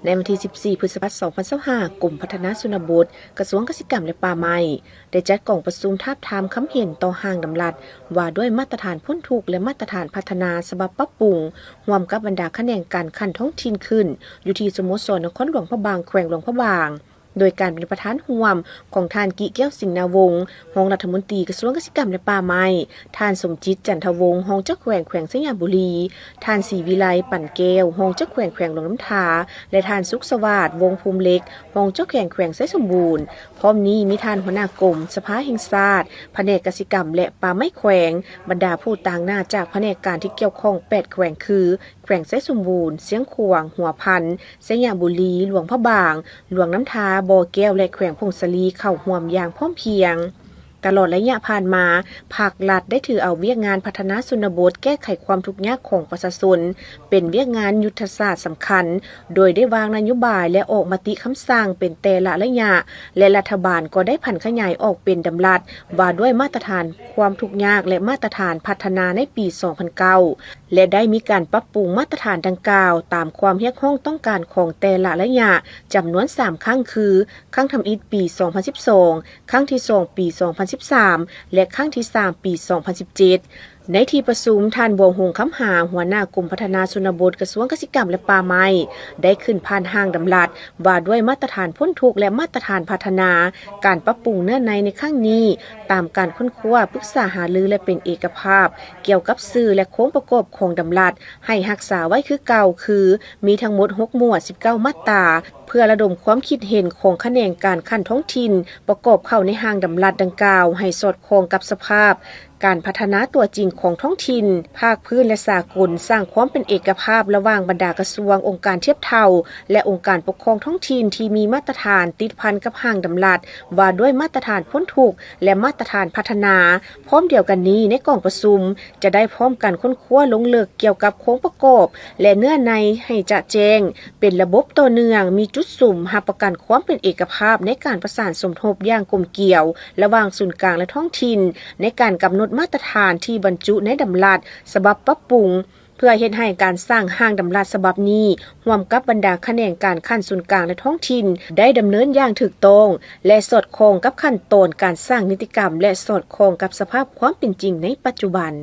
ໃນວັນທີສິບສີ່ ພຶດສະພາ ສອງພັນຊາວຫ້າ ກົມພັດທະນາຊົນນະບົດ ກະຊວງກະສິກຳ ແລະ ປ່າໄມ້ ໄດ້ຈັດກອງປະຊຸມທາບທາມຄຳເຫັນຕໍ່ຮ່າງດຳລັດວ່າດ້ວຍມາດຕະຖານພົ້ນທຸກ ແລະ ມາດຕະຖານພັດທະນາສະບັບປັບປຸງ ຮ່ວມກັບບັນດາຂະແໜງການຂັ້ນທ້ອງຖິ່ນຂຶ້ນ ຢູ່ທີ່ສະໂມສອນນະຄອນຫຼວງພະບາງ ແຂວງຫຼວງພະບາງ ໂດຍການເປັນປະທານຮ່ວມຂອງທ່ານ ກິ ແກ້ວສິງນາວົງ ຮອງລັດຖະມົນຕີກະຊວງກະສິກຳ ແລະ ປ່າໄມ້, ທ່ານ ສົມຈິດ ຈັນທະວົງ ຮອງເຈົ້າແຂວງແຂວງໄຊຍະບູລີ, ທ່ານ ສີວິໄລ ປັນແກ້ວ ຮອງເຈົ້າແຂວງແຂວງຫຼວງນ້ຳທາ ແລະ ທ່ານ ສຸກສະຫວາດ ວົງພູມເຫຼັກ ຮອງເຈົ້າແຂວງແຂວງໄຊສົມບູນ. ພ້ອມນີ້ມີທ່ານຫົວໜ້າກົມສະພາແຫ່ງຊາດ ພະແນກກະສິກຳ ແລະ ປ່າໄມ້ແຂວງ, ບັນດາຜູ້ຕາງໜ້າຈາກພະແນກການທີ່ກ່ຽວຂ້ອງແປດແຂວງຄື ແຂວງໄຊສົມບູນ, ຊຽງຂວາງ, ຫົວພັນ, ໄຊຍະບູລີ, ຫຼວງພະບາງ, ຫຼວງນ້ຳທາ, ບໍ່ແກ້ວ ແລະ ແຂວງຜົ້ງສາລີ ເຂົ້າຮ່ວມຢ່າງພ້ອມພຽງ. ຕະຫຼອດໄລຍະຜ່ານມາ, ພາກລັດໄດ້ຖືເອົາວຽກງານພັດທະນາຊົນນະບົດ, ແກ້ໄຂຄວາມທຸກຍາກຂອງປະຊາຊົນ ເປັນວຽກງານຍຸດທະສາດສຳຄັນ, ໂດຍໄດ້ວາງນະໂຍບາຍ ແລະ ອອກມະຕິຄຳສັ່ງເປັນແຕ່ລະໄລຍະ ແລະ ລັດຖະບານກໍໄດ້ຜັນຂະຫຍາຍອອກເປັນດຳລັດວ່າດ້ວຍມາດຕະຖານຄວາມທຸກຍາກ ແລະ ມາດຕະຖານພັດທະນາໃນປີສອງພັນເກົ້າ ແລະ ໄດ້ມີການປັບປຸງມາດຕະຖານດັ່ງກ່າວຕາມຄວາມຮຽກຮ້ອງຕ້ອງການຂອງແຕ່ລະໄລຍະ ຈຳນວນສາມຄັ້ງຄື ຄັ້ງທຳອິດປີສອງພັນສິບສອງ, ຄັ້ງທີສອງປີສອງພັນສິບສາມ ແລະ ຄັ້ງທີສາມປີສອງພັນສິບເຈັດ. ໃນທີ່ປະຊຸມ, ທ່ານ ບົວຫົງ ຄຳຫາ ຫົວໜ້າກົມພັດທະນາຊົນນະບົດ ກະຊວງກະສິກຳ ແລະ ປ່າໄມ້ ໄດ້ຂຶ້ນຜ່ານຮ່າງດຳລັດວ່າດ້ວຍມາດຕະຖານພົ້ນທຸກ ແລະ ມາດຕະຖານພັດທະນາ. ການປັບປຸງເນື້ອໃນໃນຄັ້ງນີ້ ຕາມການຄົ້ນຄວ້າ, ປຶກສາຫາລື ແລະ ເປັນເອກະພາບ ກ່ຽວກັບຊື່ ແລະ ໂຄງປະກອບຂອງດຳລັດ ໃຫ້ຮັກສາໄວ້ຄືເກົ່າ ຄື ມີທັງໝົດຫົກໝວດ ສິບເກົ້າມາດຕາ ເພື່ອລະດົມຄວາມຄິດເຫັນຂອງຂະແໜງການຂັ້ນທ້ອງຖິ່ນ ປະກອບເຂົ້າໃນຮ່າງດຳລັດດັ່ງກ່າວ ໃຫ້ສອດຄ່ອງກັບສະພາບການພັດທະນາຕົວຈິງຂອງທ້ອງຖິ່ນ, ພາກພື້ນ ແລະ ສາກົນ, ສ້າງຄວາມເປັນເອກະພາບລະຫວ່າງບັນດາກະຊວງ, ອົງການທຽບເທົ່າ ແລະ ອົງການປົກຄອງທ້ອງຖິ່ນທີ່ມີມາດຕະຖານຕິດພັນກັບຮ່າງດຳລັດວ່າດ້ວຍມາດຕະຖານພົ້ນທຸກ ແລະ ມາດຕະຖານພັດທະນາ. ພ້ອມດຽວກັນນີ້, ໃນກອງປະຊຸມຈະໄດ້ພ້ອມກັນຄົ້ນຄວ້າລົງເລິກກ່ຽວກັບໂຄງປະກອບ ແລະ ເນື້ອໃນໃຫ້ຈະແຈ້ງ, ເປັນລະບົບຕໍ່ເນື່ອງ, ມີຈຸດສຸມ, ຮັບປະກັນຄວາມເປັນເອກະພາບໃນການປະສານສົມທົບຢ່າງກົມກຽວ ລະຫວ່າງສູນກາງ ແລະ ທ້ອງຖິ່ນ ໃນການກຳນົດມາດຕະຖານທີ່ບັນຈຸໃນດຳລັດສະບັບປັບປຸງ ເພື່ອເຮັດໃຫ້ການສ້າງຮ່າງດຳລັດສະບັບນີ້ ຮ່ວມກັບບັນດາຂະແໜງການຂັ້ນສູນກາງ ແລະ ທ້ອງຖິ່ນ ໄດ້ດຳເນີນຢ່າງຖືກຕ້ອງ ແລະ ສອດຄ່ອງກັບຂັ້ນຕອນການສ້າງນິຕິກຳ ແລະ ສອດຄ່ອງກັບສະພາບຄວາມເປັນຈິງໃນປັດຈຸບັນ.